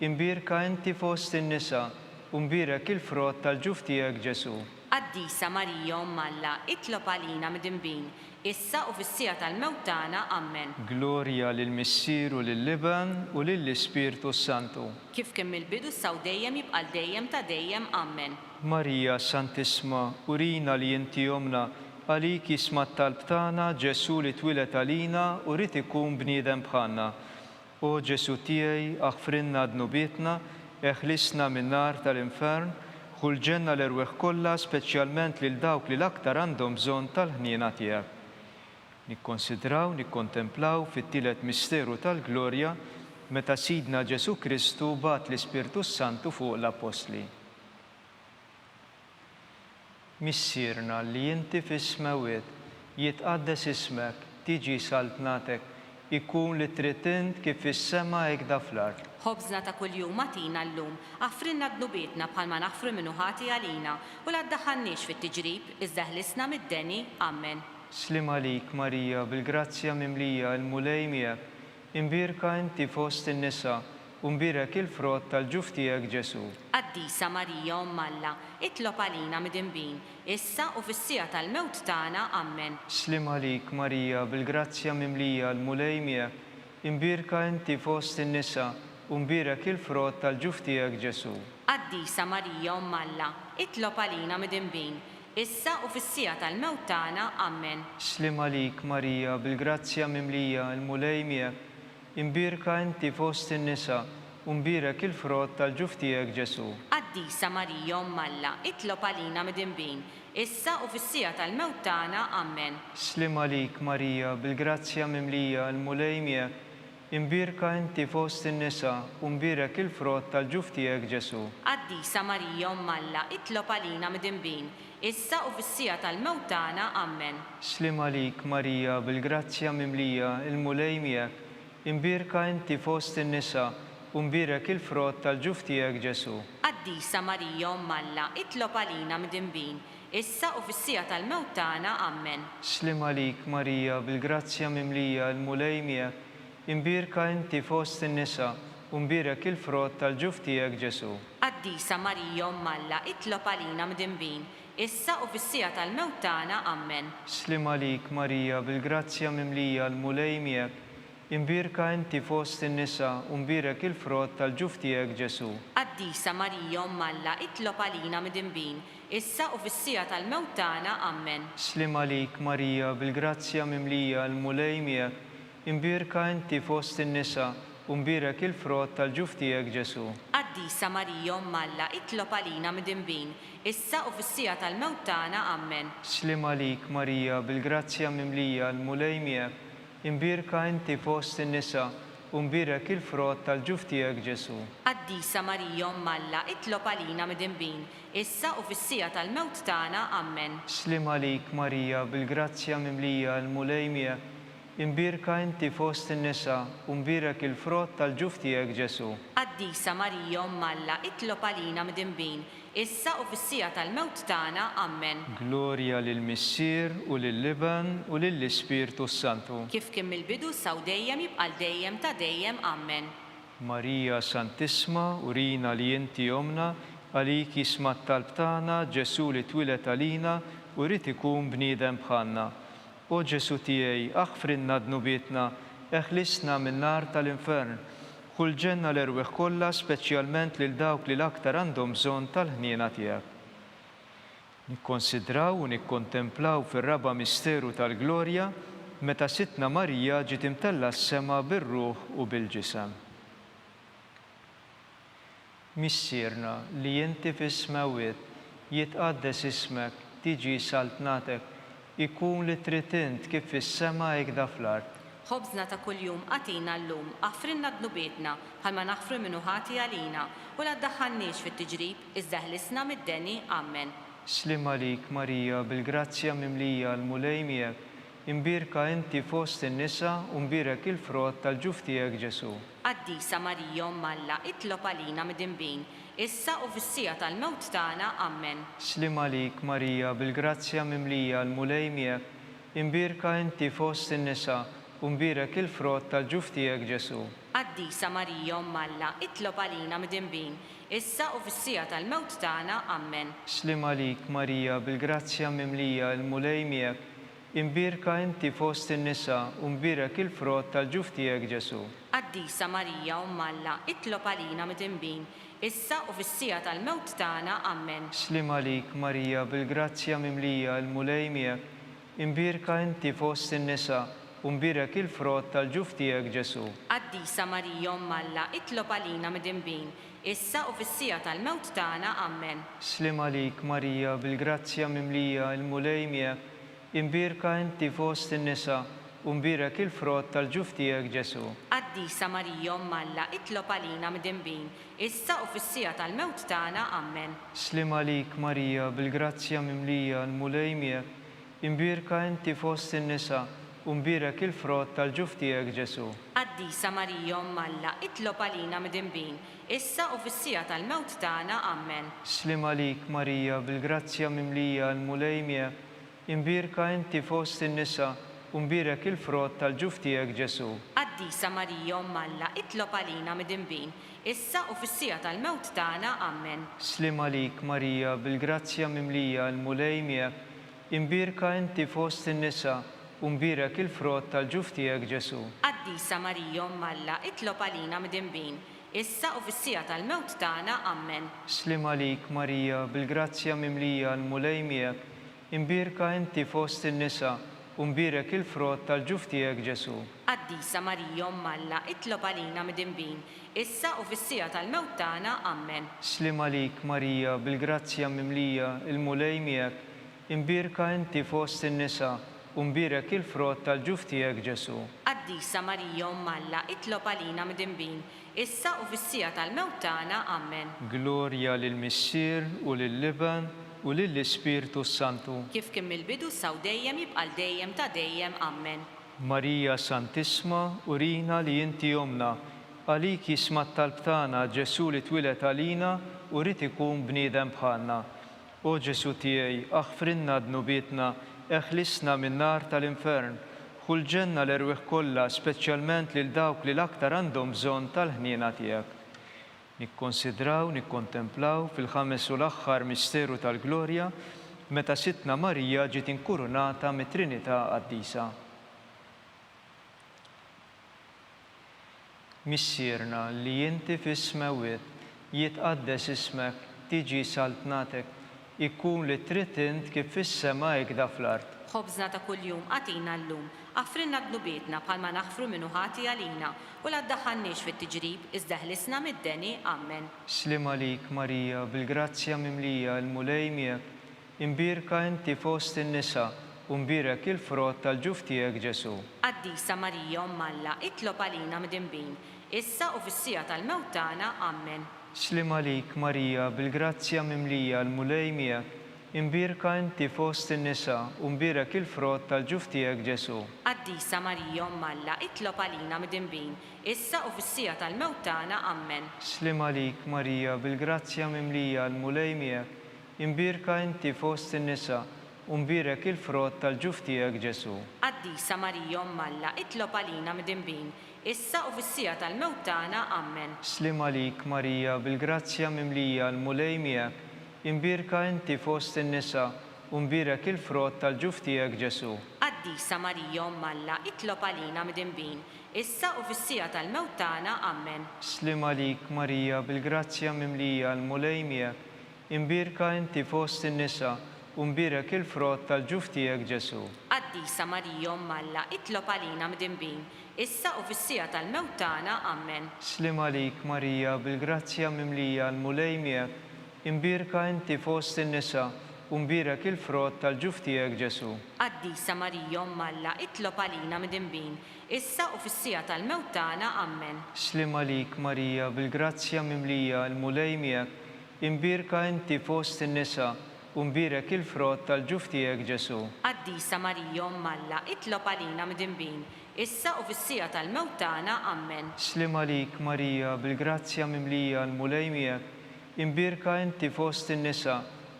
imbierka inti fost in-nisa u mbierek il-frott tal-ġuf tiegħek Ġesù. Qaddisa Marija Omm Alla, itlob għalina midinbin, issa u fis-siegħa tal-mewt tagħna. Ammen. Glorja lill-Missier u lill-Iben u lill-Ispirtu s-Santu. Kif kien mill-bidu issa u dejjem jibqa' għal dejjem ta' dejjem. Ammen. Marija Santissma, urina li inti Ommna, għalik jisma' t-talb tagħna Ġesù li twieled għalina u ried ikun bniedem bħalna. O Ġesù tiegħi, aħfrilna dnubietna, eħlisna min-nar tal-infern, ħu l-ġenna l-erwieħ kollha, speċjalment lil dawk li l-aktar għandhom bżonn tal-ħniena tiegħek. Nikkonsidraw, nikkontemplaw fit-tielet misteru tal-glorja meta Sidna Ġesù Kristu bagħat l-Ispirtu s-Santu fuq l-Appostli. Missierna li inti fis-smewwiet, jitqaddes ismek, tiġi saltnatek, ikun li trid int kif fis-sema hekda fl-art. Ħobżna ta' kuljum agħtina llum, aħfrilna dnubietna bħalma naħfru min hu ħati għalina, u la ddaħħalniex fit-tiġrib, iżda eħlisna mid-deni. Ammen. Sliem għalik Marija, bil-grazzja mimlija, il-Mulej miegħek, imbierka inti fost in-nisa, U mbierek il-frott tal-ġuf tiegħek Ġesù. Qaddisa Marija Omm Alla, itlob għalina midinbin, issa u fis-siegħa tal-mewt tagħna. Ammen. Sliem għalik Marija, bil-grazzja mimlija, l-Mulej miegħek, imbierka inti fost in-nisa, u mbierek il-frott tal-ġuf tiegħek Ġesù. Qaddisa Marija Omm Alla, itlob għalina midinbin, issa u fis-siegħa tal-mewt tagħna. Ammen. Sliem għalik Marija, bil-grazzja mimlija, l-Mulej miegħek, Imbierka inti fost in-nisa, u mbierek il-frott tal-ġuf tiegħek Ġesù. Qaddisa Marija Omm Alla, itlob għalina midinbin, issa u fis-siegħa tal-mewt tagħna. Ammen. Sliem għalik Marija, bil-grazzja mimlija, il-Mulej miegħek, imbierka inti fost in-nisa, u mbierek il-frott tal-ġuf tiegħek Ġesù. Qaddisa Marija Omm Alla, itlob għalina midinbin, issa u fis-siegħa tal-mewt tagħna. Ammen. Sliem għalik Marija, bil-grazzja mimlija, il-Mulej miegħek. Imbierka inti fost in-nisa, u mbierek il-frott tal-ġuf tiegħek Ġesù. Qaddisa Marija Omm Alla, itlob għalina mdinbin, issa u fis-siegħa tal-mewt tagħna. Ammen. Sliem għalik Marija, bil-grazzja mimlija, il-Mulej miegħek. Imbierka inti fost in-nisa, u mbierek il-frott tal-ġuf tiegħek Ġesù. Qaddisa Marija Omm Alla, itlob għalina mdinbin, issa u fis-siegħa tal-mewt tagħna. Ammen. Sliem għalik Marija, bil-grazzja mimlija, l-Mulej miegħek. Imbierka inti fost in-nisa u mbierek il-frott tal-ġuf tiegħek Ġesù. Qaddisa Marija Omm Alla itlob għalina midinbin, issa u fis-siegħa tal-mewt tagħna. Ammen. Sliem għalik Marija bil-grazzja mimlija l-Mulej miegħek, imbierka inti fost in-nisa u mbierek il-frott tal-ġuf tiegħek Ġesù. Qaddisa Marija Omm Alla itlob għalina midinbin, issa u fis-siegħa tal-mewt tagħna. Ammen. Sliem għalik Marija bil-grazzja mimlija l-Mulej miegħek, Imbierka inti fost in-nisa, u mbierek il-frott tal-ġuf tiegħek Ġesù. Qaddisa Marija Omm Alla, itlob għalina midinbin, issa u fis-siegħa tal-mewt tagħna. Ammen. Sliem għalik Marija, bil-grazzja mimlija, il-Mulej miegħek. Imbierka inti fost in-nisa, u mbierek il-frott tal-ġuf tiegħek Ġesù. Qaddisa Marija Omm Alla, itlob għalina midinbin, issa u fis-siegħa tal-mewt tagħna. Ammen. Glorja lill-Missier u lill-Iben u lill-Ispirtu s-Santu. Kif kien mill-bidu issa u dejjem jibqa' għal dejjem ta' dejjem. Ammen. Marija Santissma, urina li inti Ommna, għalik jisma' t-talb tagħna, Ġesù li twieled għalina u ried ikun bniedem bħalna. O Ġesù tiegħi, aħfrilna dnubietna, eħlisna min-nar tal-infern. Ħu l-ġenna l-erwieħ kollha, speċjalment lil dawk li l-aktar għandhom bżonn tal-ħniena tiegħek. Nikkonsidraw u nikkontemplaw fir-raba' misteru tal-glorja meta Sidtna Marija ġiet imtellgħa s-sema bir-ruħ u bil-ġisem. Missierna li inti fis-smewwiet, jitqaddes ismek, tiġi saltnatek, ikun li trid int kif fis-sema hekda fl-art. Ħobżna ta' kuljum agħtina llum, aħfrilna dnubietna, bħalma naħfru 'l min hu ħati għalina, u la ddaħħalniex fit-tiġrib, iżda eħlisna mid-deni. Ammen. Sliem għalik Marija, bil-grazzja mimlija l-Mulej miegħek, Imbierka inti fost in-nisa u mbierek il-frott tal-ġuf tiegħek Ġesù. Qaddisa Marija Omm Alla itlob għalina midinbin, issa u fis-siegħa tal-mewt tagħna. Ammen. Sliem għalik Marija bil-grazzja mimlija l-Mulej miegħek, imbierka inti fost in-nisa u mbierek il-frott tal-ġuf tiegħek Ġesù. Qaddisa Marija Omm Alla itlob għalina midinbin, issa u fis-siegħa tal-mewt tagħna. Ammen. Sliem għalik Marija bil-grazzja mimlija l-Mulej miegħek, Imbierka inti fost in-nisa u mbierek il-frott tal-ġuf tiegħek Ġesù. Qaddisa Marija Omm Alla, itlob għalina midinbin, issa u fis-siegħa tal-mewt tagħna. Ammen. Sliem għalik Marija bil-grazzja mimlija il-Mulej miegħek, imbierka inti fost in-nisa u mbierek il-frott tal-ġuf tiegħek Ġesù. Qaddisa Marija Omm Alla, itlob għalina midinbin, issa u fis-siegħa tal-mewt tagħna. Ammen. Sliem għalik Marija bil-grazzja mimlija il-Mulej miegħek, imbierka inti fost in-nisa u mbierek il-frott tal-ġuf tiegħek Ġesù. Qaddisa Marija Omm Alla itlob għalina midinbin, issa u fis-siegħa tal-mewt tagħna. Ammen. Sliem għalik Marija bil-grazzja mimlija l-Mulej miegħek, imbierka inti fost in-nisa u mbierek il-frott tal-ġuf tiegħek Ġesù. Qaddisa Marija Omm Alla itlob għalina midinbin, issa u fis-siegħa tal-mewt tagħna. Ammen. Sliem għalik Marija bil-grazzja mimlija l-Mulej miegħek, imbierka inti fost in-nisa u mbierek il-frott tal-ġuf tiegħek Ġesù. Qaddisa Marija Omm Alla itlob għalina midinbin, issa u fis-siegħa tal-mewt tagħna. Ammen. Sliem għalik Marija bil-grazzja mimlija l-Mulej miegħek, imbierka inti fost in-nisa u mbierek il-frott tal-ġuf tiegħek Ġesù. Qaddisa Marija Omm Alla itlob għalina midinbin, issa u fis-siegħa tal-mewt tagħna. Ammen. Sliem għalik Marija, bil-grazzja mimlija l-Mulej miegħek, imbierka inti fost in-nisa u mbierek il-frott tal-ġuf tiegħek Ġesù. Qaddisa Marija Omm Alla, itlob għalina midinbin, issa u fis-siegħa tal-mewt tagħna. Ammen. Sliem għalik Marija, bil-grazzja mimlija, il-Mulej miegħek, imbierka inti fost in-nisa u mbierek il-frott tal-ġuf tiegħek Ġesù. Qaddisa Marija Omm Alla, itlob għalina midinbin, issa u fis-siegħa tal-mewt tagħna. Ammen. Glorja lill-Missier u lill-Iben u lill-Ispirtu s-Santu. Kif kien mill-bidu issa u dejjem jibqa' għal dejjem ta' dejjem. Ammen. Marija Santissma, urina li inti Ommna. Għalik jisma' t-talb tagħna Ġesù li twieled għalina u ried ikun bniedem bħalna. O Ġesù tiegħi, aħfrilna dnubietna, eħlisna min-nar tal-infern. Ħu l-ġenna l-erwieħ kollha, speċjalment lil dawk li l-aktar għandhom bżonn tal-ħniena tiegħek. Nikkonsidraw, nikkontemplaw, fil-ħames u l-aħħar misteru tal-glorja, meta Sidtna Marija ġiet inkurunata mit-Trinità Qaddisa. Missierna li inti fis-smewwiet, jitqaddes ismek, tiġi saltnatek, ikun li trid int kif fis-sema hekda fl-art. Ħobżna ta' kuljum agħtina llum. Aħfrilna dnubietna bħalma naħfru min hu ħati għalina, u la ddaħħalniex fit-tiġrib, iżda eħlisna mid-deni. Ammen. Sliem għalik Marija, bil-grazzja mimlija, il-Mulej miegħek, Imbierka inti fost in-nisa, u mbierek il-frott tal-ġuf tiegħek Ġesù. Qaddisa Marija Omm Alla, itlob għalina midinbin, issa u fis-siegħa tal-mewt tagħna. Ammen. Sliem għalik Marija, bil-grazzja mimlija, l-Mulej miegħek, imbierka inti fost in-nisa, u mbierek il-frott tal-ġuf tiegħek Ġesù. Qaddisa Marija Omm Alla, itlob għalina midinbin, issa u fis-siegħa tal-mewt tagħna. Ammen. Sliem għalik Marija, bil-grazzja mimlija, l-Mulej miegħek, Imbierka inti fost in-nisa, u mbierek il-frott tal-ġuf tiegħek Ġesù. Qaddisa Marija Omm Alla, itlob għalina midinbin, issa u fis-siegħa tal-mewt tagħna. Ammen. Sliem għalik Marija, bil-grazzja mimlija, l-Mulej miegħek, imbierka inti fost in-nisa, u mbierek il-frott tal-ġuf tiegħek Ġesù. Qaddisa Marija Omm Alla, itlob għalina midinbin, issa u fis-siegħa tal-mewt tagħna. Ammen. Sliem għalik Marija, bil-grazzja mimlija, l-Mulej miegħek, Imbierka inti fost in-nisa, u mbierek il-frott tal-ġuf tiegħek Ġesù. Qaddisa Marija Omm Alla, itlob għalina midinbin, issa u fis-siegħa tal-mewt tagħna. Ammen. Sliem għalik Marija, bil-grazzja mimlija, l-Mulej miegħek, imbierka inti fost in-nisa, u mbierek il-frott tal-ġuf tiegħek Ġesù. Qaddisa Marija Omm Alla, itlob għalina midinbin, issa u fis-siegħa tal-mewt tagħna. Ammen. Sliem għalik Marija, bil-grazzja mimlija, l-Mulej miegħek, Imbierka inti fost in-nisa, u mbierek il-frott tal-ġuf tiegħek Ġesù. Qaddisa Marija Omm Alla, itlob għalina midinbin, issa u fis-siegħa tal-mewt tagħna. Ammen. Sliem għalik Marija, bil-grazzja mimlija l-Mulej miegħek, imbierka inti fost in-nisa,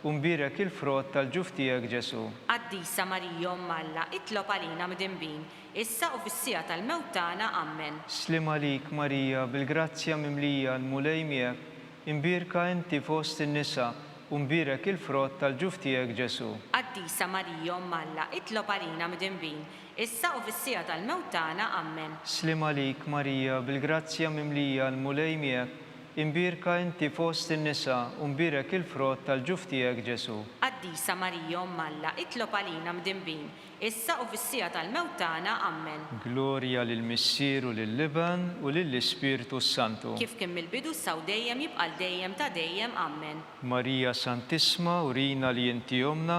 u mbierek il-frott tal-ġuf tiegħek Ġesù. Qaddisa Marija Omm Alla, itlob għalina midinbin, issa u fis-siegħa tal-mewt tagħna. Ammen. Sliem għalik Marija, bil-grazzja mimlija l-Mulej miegħek, Imbierka inti fost in-nisa, u mbierek il-frott tal-ġuf tiegħek Ġesù. Qaddisa Marija Omm Alla, itlob għalina midinbin, issa u fis-siegħa tal-mewt tagħna. Ammen. Sliem għalik Marija, bil-grazzja mimlija, l-Mulej miegħek, imbierka inti fost in-nisa, u mbierek il-frott tal-ġuf tiegħek Ġesù. Qaddisa Marija Omm Alla, itlob għalina midinbin, issa u fis-siegħa tal-mewt tagħna. Ammen. Glorja lill-Missier u lill-Iben u lill-Ispirtu s-Santu. Kif kien mill-bidu issa u dejjem jibqa' għal dejjem ta' dejjem. Ammen. Marija Santissma urina li inti Ommna,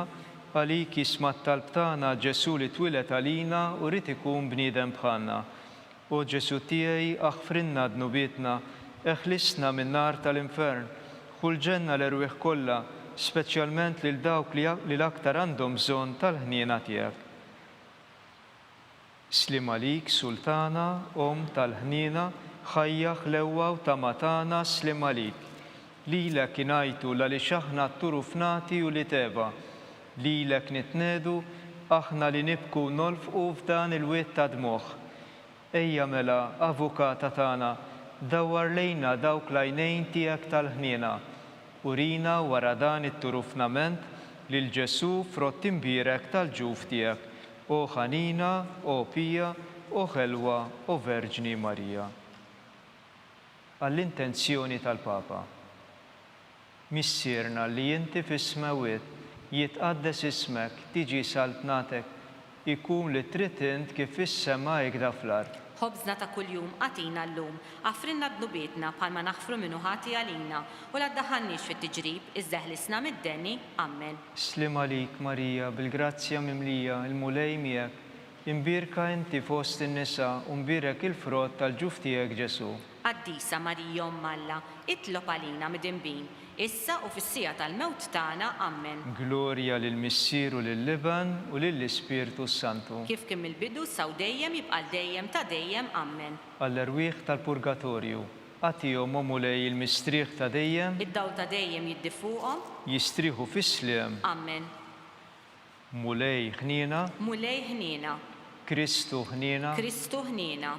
għalik jisma' t-talb tagħna Ġesù li twieled għalina u ried ikun bniedem bħalna. O Ġesù tiegħi aħfrilna dnubietna, eħlisna min-nar tal-infern, ħu l-ġenna l-erwieħ kollha, speċjalment lil dawk li li l-aktar għandhom bżonn tal-ħniena tiegħek. Sliem għalik Sultana, Omm tal-ħniena, ħajja, ħlewwa u tama tagħna, sliem għalik. Lilek ingħajtu l-għaliex aħna tturufnati ulied Eva. Lilek nitnegħdu, aħna li nibku u nolfqu f'dan il-wied ta' dmugħ. Ejja mela, Avukata tagħna, dawwar lejna dawk l-għajnejn tiegħek tal-ħniena. Urina wara dan it-turufnament lil Ġesù frott imbierek tal-ġuf tiegħek, o ħanina, o pija, o ħelwa, o Verġni Marija. Għall-intenzjoni tal-Papa. Missierna li inti fis-smewwiet, jitqaddes ismek, tiġi saltnatek, ikun li trid int kif fis-sema hekda fl-art. Ħobżna ta' kuljum agħtina llum. Aħfrilna dnubietna bħalma naħfru min hu ħati għalina, u la ddaħħalniex fit-tiġrib, iżda eħlisna mid-deni. Ammen. Sliem għalik Marija, bil-grazzja mimlija, il-Mulej miegħek. Imbierka inti fost in-nisa u mbierek il-frott tal-ġuf tiegħek Ġesù. Qaddisa Marija Omm Alla, itlob għalina midinbin, issa u fis-siegħa tal-mewt tagħna. Ammen. Glorja lill-Missier u lill-Iben u lill-Ispirtu s-Santu. Kif kien mill-bidu, issa u dejjem, jibqa' għal dejjem ta' dejjem. Ammen. Għall-erwieħ tal-purgatorju, agħtihom, o Mulej, il-mistrieħ ta' dejjem. Id-dawl ta' dejjem jiddi fuqhom. Jistrieħu fis-sliem. Ammen. Mulej ħniena. Mulej ħniena. Kristu ħniena. Kristu ħniena.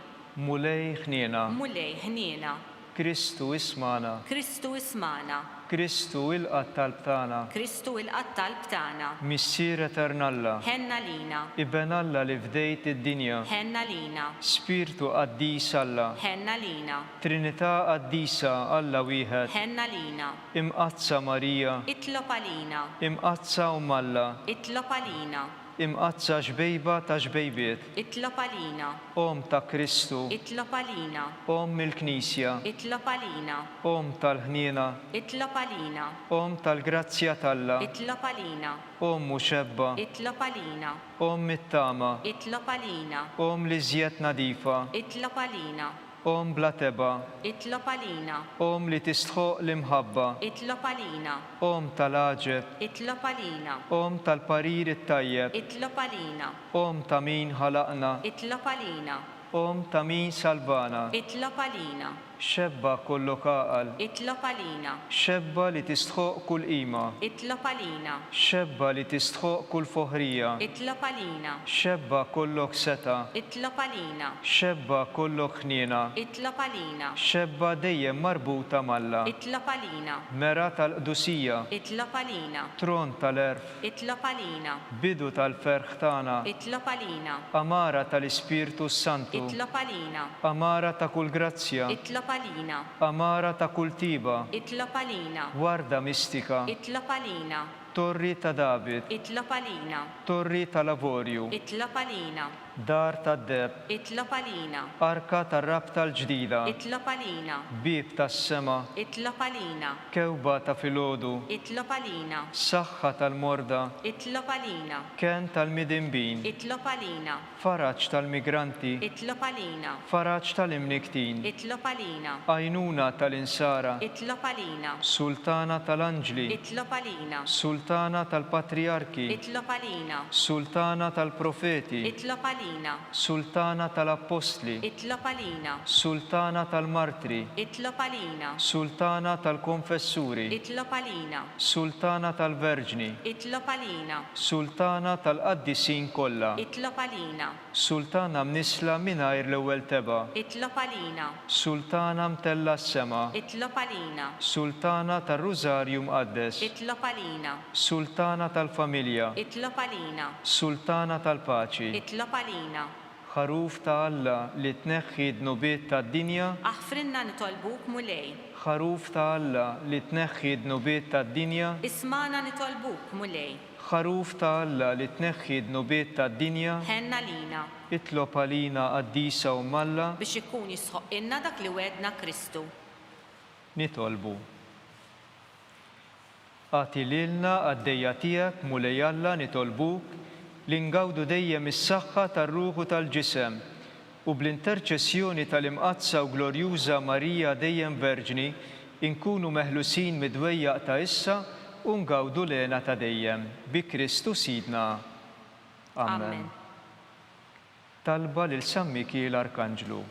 Mulej ħniena. Mulej ħniena. Kristu ismagħna. Kristu ismagħna. Kristu ilqa' t-talb tagħna. Kristu ilqa' t-talb tagħna. Missier etern Alla. Ħenn għalina. Iben Alla li fdejt id-dinja. Ħenn għalina. Spirtu qaddis Alla. Ħenn għalina. Trinità qaddisa Alla wieħed. Ħenn għalina. Imqaddsa Marija. Itlob għalina. Imqaddsa Omm Alla. Itlob għalina. Imqaddsa Xbejba ta' xbejbiet. Itlob għalina. Omm ta' Kristu. Itlob għalina. Omm il-Knisja. Itlob għalina. Omm tal-ħniena. Itlob għalina. Omm tal-grazzja t'Alla. Itlob għalina. Omm u xebba. Itlob għalina. Omm it-tama. Itlob għalina. Omm l-iżjed nadifa. Itlob għalina. Omm bla tebgħa. Itlob għalina. Omm li tistħoqq l-imħabba. Itlob għalina. Omm tal-għaġeb. Itlob għalina. Omm tal-parir it-tajjeb. Itlob għalina. Omm ta' min ħalaqna. Itlob għalina. Omm ta' min salvana. Itlob għalina. Xebba kollok għaqal. Itlob għalina. Xebba li tistħoqq kull qima. Itlob għalina. Xebba li tistħoqq kull foħrija. Itlob għalina. Xebba kollok setgħa. Itlob għalina. Xebba kollok ħniena. Itlob għalina. Xebba dejjem marbuta m'Alla. Itlob għalina. Mera tal-qdusija. Itlob għalina. Tron tal-għerf. Itlob għalina. Bidu tal-ferħ tagħna. Itlob għalina. Għamara tal-Ispirtu s-Santu. Itlob għalina. Għamara ta' kull grazzja. Itlob għalina. Għamara ta' kull tiba. Itlob għalina. Warda mistika. Itlob għalina. Torri ta' David. Itlob għalina. Torri tal-avorju. Itlob għalina. Dar tad-deheb. Itlob għalina. Arka tar-rabta l-ġdida. Itlob għalina. Bieb tas-sema. Itlob għalina. Kewba ta' filgħodu. Itlob għalina. Saħħa tal-morda. Itlob għalina. Kenn tal-midinbin. Itlob għalina. Faraġ tal-migranti. Itlob għalina. Faraġ tal-imnikktin. Itlob għalina. Għajnuna tal-insara. Itlob għalina. Sultana tal-anġli. Itlob għalina. Sultana tal-patrijarki. Itlob għalina. Sultana tal-profeti. Itlob għalina. Sultana tal-appostli. Itlob għalina. Sultana tal-martri. Itlob għalina. Sultana tal-konfessuri. Itlob għalina. Sultana tal-verġni. Itlob għalina. Sultana tal-qaddisin kollha. Itlob għalina. Sultana mnissla mingħajr l-ewwel tebgħa. Itlob għalina. Sultana mtellgħa s-sema. Itlob għalina. Sultana tar-Rużarju Mqaddes. Itlob għalina. Sultana tal-familja. Itlob għalina. Sultana tal-paċi. Itlob għalina. Ħaruf ta' Alla li tneħħi d-dnubiet tad-dinja. Aħfrilna nitolbuk, Mulej. Ħaruf ta' Alla li tneħħi d-dnubiet tad-dinja. Ismagħna nitolbuk, Mulej. Ħaruf ta' Alla li tneħħi d-dnubiet tad-dinja. Ħenn għalina. Itlob għalina Qaddisa Omm Alla. Biex ikun jistħoqqilna dak li wegħedna Kristu. Nitolbu. Agħti lilna, qaddejja tiegħek, Mulej Alla, nitolbuk, li ngawdu dejjem is-saħħa tar-ruħ u tal-ġisem, u bl-interċessjoni tal-Imqaddsa u Glorjuża Marija dejjem Verġni, inkunu meħlusin mid-dwejjaq ta' issa u ngawdu l-hena ta' dejjem. Bi Kristu Sidna. Amen. Amen. Talba lil San Mikiel Arkanġlu.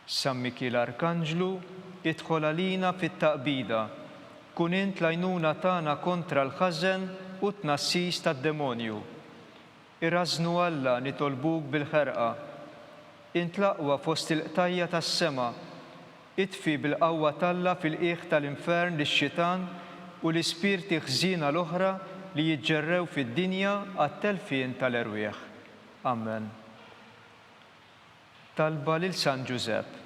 San Mikiel Arkanġlu, idħol għalina fit-taqbida. Kun int l-għajnuna tagħna kontra l-ħażen u t-tnassis tad-demonju. Irażżnu Alla nitolbuk bil-ħerqa. Int l-aqwa fost il-qtajja' tas-sema. Itfi bil-qawwa t'Alla fil-qiegħ tal-infern lix-xitan u l-ispirti ħżiena l-oħra li jiġġerrew fid-dinja għat-telfien tal-erwieħ. Amen. Talba lil San Ġużepp.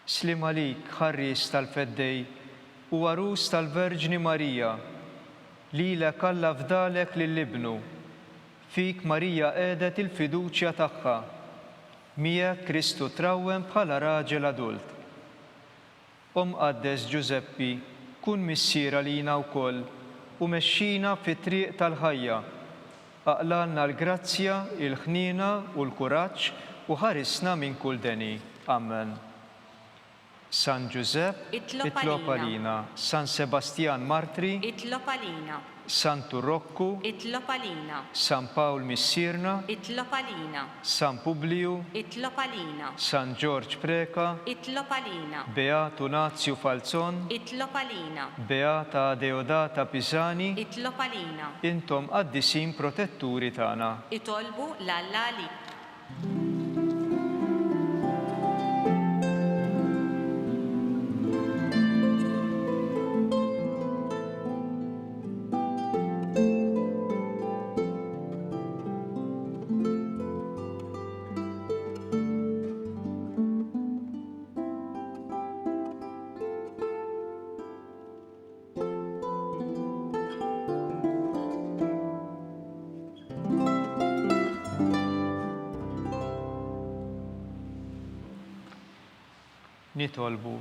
Sliem għalik, ħarries tal-Feddej u għarus tal-Verġni Marija. Lilek Alla fdalek lil Ibnu. Fik Marija qiegħdet il-fiduċja tagħha. Miegħek Kristu trawwem bħala raġel adult. O Mqaddes Ġużeppi, kun missier għalina wkoll u mexxina fit-triq tal-ħajja. Aqlgħalna l-grazzja, il-ħniena u l-kuraġġ u ħarisna minn kull deni. Amen. San Ġużepp, Itlob itlob għalina. għalina. San Sebastjan Martri, Itlob għalina. Santu Rokku, Itlob għalina. San Pawl Missierna, Itlob għalina. San Publiju, Itlob għalina. San Ġorġ Preca, Itlob għalina. Beatu Nazju Falzon, Itlob għalina. Beata Adeodata Pisani, Itlob għalina. intom qaddisin protetturi tagħna. Itolbu 'l Alla għalina. Nitolbu.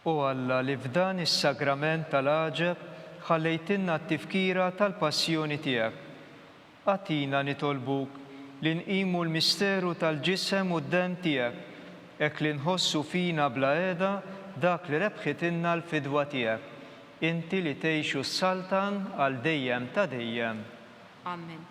O Alla li f'dan is-sagrament tal-għaġeb ħallejtilna t-tifkira tal-passjoni tiegħek, agħtina nitolbuk li nqimu l-misteru tal-ġisem u d-demm tiegħek, hekk li nħossu fina bla heda dak li rebħitilna l-fidwa tiegħek, inti li tgħix u ssaltan għal dejjem ta' dejjem. Amen.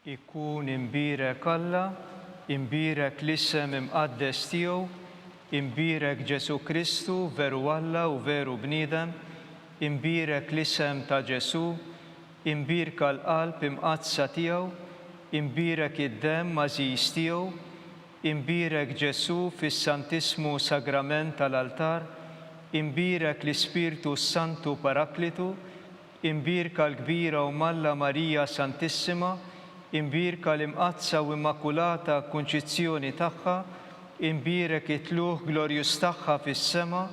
Ikun imbierek Alla, imbierek l-isem imqaddes tiegħu, imbierek Ġesù Kristu, veru Alla u veru bniedem, imbierek l-isem ta' Ġesù, imbierka l-qalb imqaddsa tiegħu, imbierek id-demm għażiż tiegħu, imbierek Ġesù fis-Santissmu Sagrament tal-altar, imbierek l-Ispirtu s-Santu Paraklitu, Imbierka l-kbira u malla Marija Santissima, imbierka l-Imqaddsa u Immakulata Kunċizzjoni tagħha, imbierek it-tlugħ glorjuż tagħha fis-sema,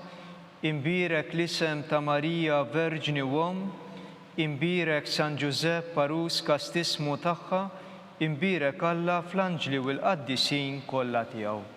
imbierek l-isem ta' Marija Verġni u Omm, imbierek San Ġużepp għarus kastissmu tagħha, imbierek Alla fl-anġli u l-qaddisin kollha tiegħu.